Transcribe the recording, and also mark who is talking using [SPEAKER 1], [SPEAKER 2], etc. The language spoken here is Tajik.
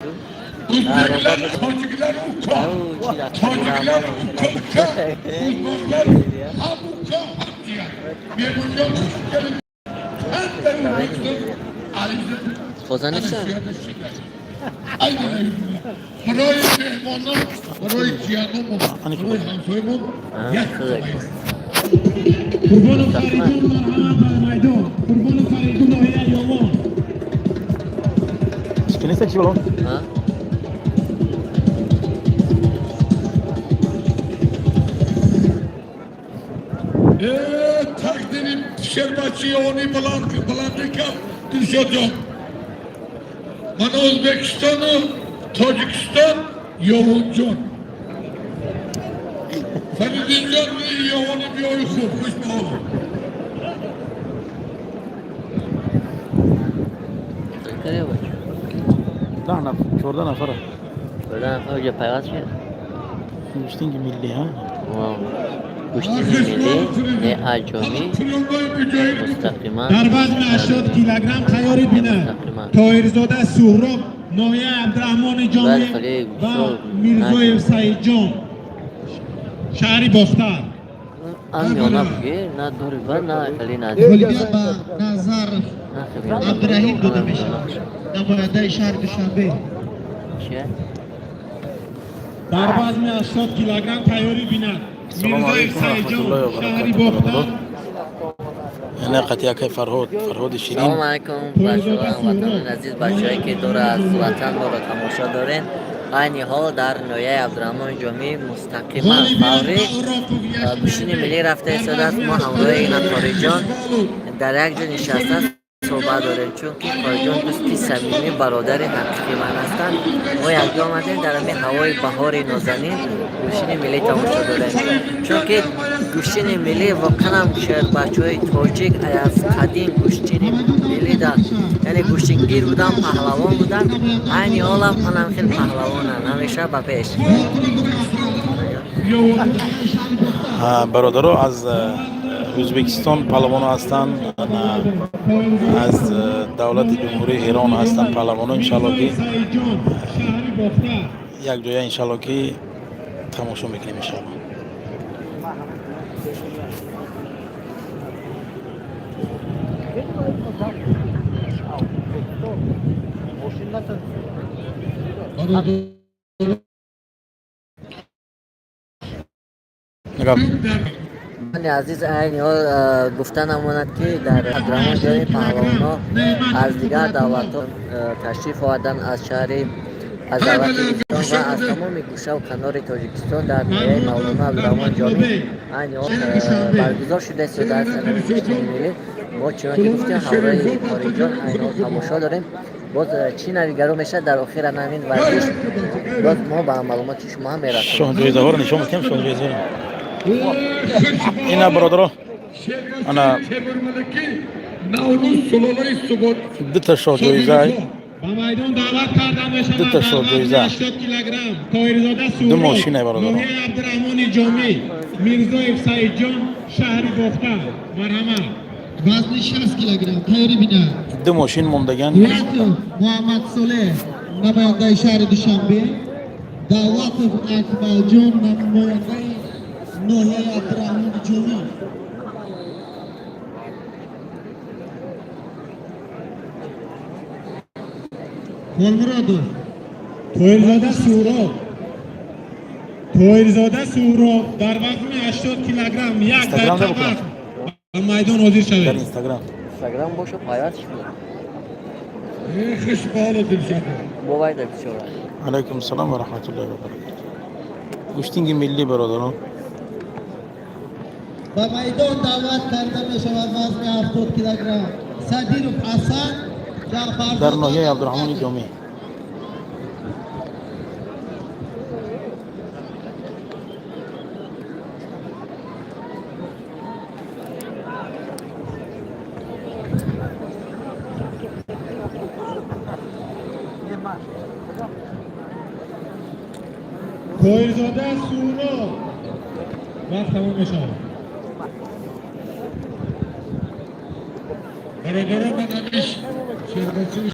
[SPEAKER 1] O'zbeklar, tojiklar uka. Tojiklar uka, uka. O'zbeklar ham uka, ham jiyan. Mehmonjon, xush kelibsiz. Hamma O'zbekiston ariza
[SPEAKER 2] Qozonishsan?
[SPEAKER 1] Aynen. Барои меҳмонон, барои ҷияномон, барои ҳамсоямон як.
[SPEAKER 3] Қурбонов Фаридун, марҳамат ба майдон. Қурбонов Фаридун, ноҳияи Ёвон.
[SPEAKER 4] Чикиниста чи боло?
[SPEAKER 2] Ha?
[SPEAKER 1] Тақдири шербачиёни баланд баландикам, Дилшодҷон. Мана O'zbekistonu Tojikiston, Yovonjon. Faridinjon, Yovoni биёи, хуб, хуш ба.
[SPEAKER 2] Кare бача.
[SPEAKER 4] 10 нафар, 14 нафара.
[SPEAKER 2] 14 нафар уҷа пайваст шуд.
[SPEAKER 4] Гӯштинги миллӣ, ҳа?
[SPEAKER 2] Гӯштини миллӣ не аҷомӣ мустақиман.
[SPEAKER 3] Дар вазни 80 килограмм тайёрӣ бинад.
[SPEAKER 2] Мустақиман.
[SPEAKER 3] Тоҳирзода Суҳроб, ноҳияи Абдураҳмони Ҷомӣ,
[SPEAKER 2] Бале, хеле
[SPEAKER 3] ва
[SPEAKER 2] бисёр.
[SPEAKER 3] Мирзоев Саидҷон, шаҳри Бохтар.
[SPEAKER 2] Ан миёна буги, на дури ба, на хеле наздик.
[SPEAKER 5] Ғолибият ба Назаров
[SPEAKER 2] На хеле миёна.
[SPEAKER 5] Абдураҳим дода мешавад, намояндаи шаҳри Душанбе.
[SPEAKER 2] Чия?
[SPEAKER 3] Дар вазни 80 килограмм тайёрӣ бинад
[SPEAKER 4] Ассалому
[SPEAKER 3] Мирзоев
[SPEAKER 4] алайкум ва
[SPEAKER 3] Саидҷон,
[SPEAKER 4] раҳматуллоҳи ва
[SPEAKER 3] шаҳри
[SPEAKER 4] баракатуҳ.
[SPEAKER 3] Бохтар.
[SPEAKER 4] Яъне қати якай Фарҳод, Фарҳоди Ширин.
[SPEAKER 2] Салом алайкум, бачаҳо, ҳамватанони азиз, бачаҳое ки дур аз ватан моро тамошо дорен. Айни ҳол дар ноҳияи Абдураҳмони Ҷомӣ мустақиман фаврӣ гӯштини миллӣ рафта истодааст. Мо ҳамроҳи ина Қориҷон дар як ҷо нишаста суҳбат дорем, чунки Қориҷон дӯсти самимӣ, бародари ҳақиқии ман ҳастанд. Мо якҷо омадем, дар ҳамин ҳавои баҳори нозанин гӯштини миллӣ тамошо дорем, чунки гӯштини миллӣ воқеан шербачаҳои тоҷик аз қадим гӯштини миллӣ да, яъне гӯштингир будан, паҳлавон будан. Айни ҳолам ҳанам хел паҳлавонанд, ҳамеша ба пеш.
[SPEAKER 4] Бародаро, аз Ӯзбекистон паҳлавоно ҳастанд, аз давлати Ҷумҳурии Эрон ҳастанд паҳлавоно. Иншалло ки
[SPEAKER 3] Саидҷон, шаҳри Бохтар.
[SPEAKER 4] як ҷоя иншалло ки тамошо мекунем, иншалло. Нигоҳ.
[SPEAKER 2] Мани азиз, айни ҳол гуфта намонад, ки дар Абдураҳмон Ҷомӣ паҳлавонҳо аз дигар давлатҳо ташриф оварданд, аз шаҳри, аз давлати Ӯзбекистон ва аз тамоми гӯшаву канори Тоҷикистон. Дар ноҳияи Мавлоно Абдураҳмон Ҷомӣ айни ҳол баргузор шуда истодааст ҳамин гӯштини миллӣ. Мо, чунон ки гуфтем, ҳамроҳи Қориҷон айни ҳол тамошо дорем. Боз чӣ навигаро мешавад дар охир ҳамин варзиш, боз мо ба маълумоти шумо ҳам мерасонем.
[SPEAKER 4] Шоҳҷоизаҳоро нишон медиҳем, шоҳҷоизаҳоро. Ина, бародаро, ана.
[SPEAKER 1] Наврӯз сулолаи субот.
[SPEAKER 4] Дута шоҳҷоиза.
[SPEAKER 3] Ба майдон даъват карда мешавад
[SPEAKER 4] Дута
[SPEAKER 3] дар
[SPEAKER 4] шоҳҷоиза.
[SPEAKER 3] вазни 80 килограмм Тоҳирзода
[SPEAKER 4] Ду
[SPEAKER 3] Суҳроб,
[SPEAKER 4] мошина, бародаро.
[SPEAKER 3] ноҳияи Абдураҳмони Ҷомӣ, Мирзоев Саидҷон, шаҳри Бохтар. Марҳамат.
[SPEAKER 5] Вазни 60 килограмм тайёрӣ бинад.
[SPEAKER 4] Ду мошин мондаган.
[SPEAKER 5] Дулатов Муҳаммад Солеҳ, намояндаи шаҳри Душанбе, Давлатов Акмалҷон, намояндаи ноҳияи Абдураҳмони Ҷомӣ. Холмуродов.
[SPEAKER 3] Тоҳирзода Суҳроб, Тоҳирзода Суҳроб дар вазни 80 килограмм, як
[SPEAKER 4] Инстаграм
[SPEAKER 3] дақиқа
[SPEAKER 4] набукунам.
[SPEAKER 3] вақт, ба майдон ҳозир
[SPEAKER 4] Дар
[SPEAKER 3] шавед.
[SPEAKER 4] Инстаграм.
[SPEAKER 2] Инстаграм боша, пайваст шуд.
[SPEAKER 1] Хушбало, Дилшод.
[SPEAKER 2] Бовайда бисёр.
[SPEAKER 4] Алайкум салом ва раҳматуллоҳи ва баракатуҳ. Гӯштинги миллӣ, бародарон.
[SPEAKER 5] Ба майдон даъват карда мешавад вазни 70 килограмм Садиров Ҳасан Ҷаъфар.
[SPEAKER 4] Дар ноҳияи Абдураҳмони Ҷомӣ.
[SPEAKER 3] Тоҳирзода Суҳроб, вақт тамом мешавад.
[SPEAKER 1] Бародарон, ман ҳамиш шербачи.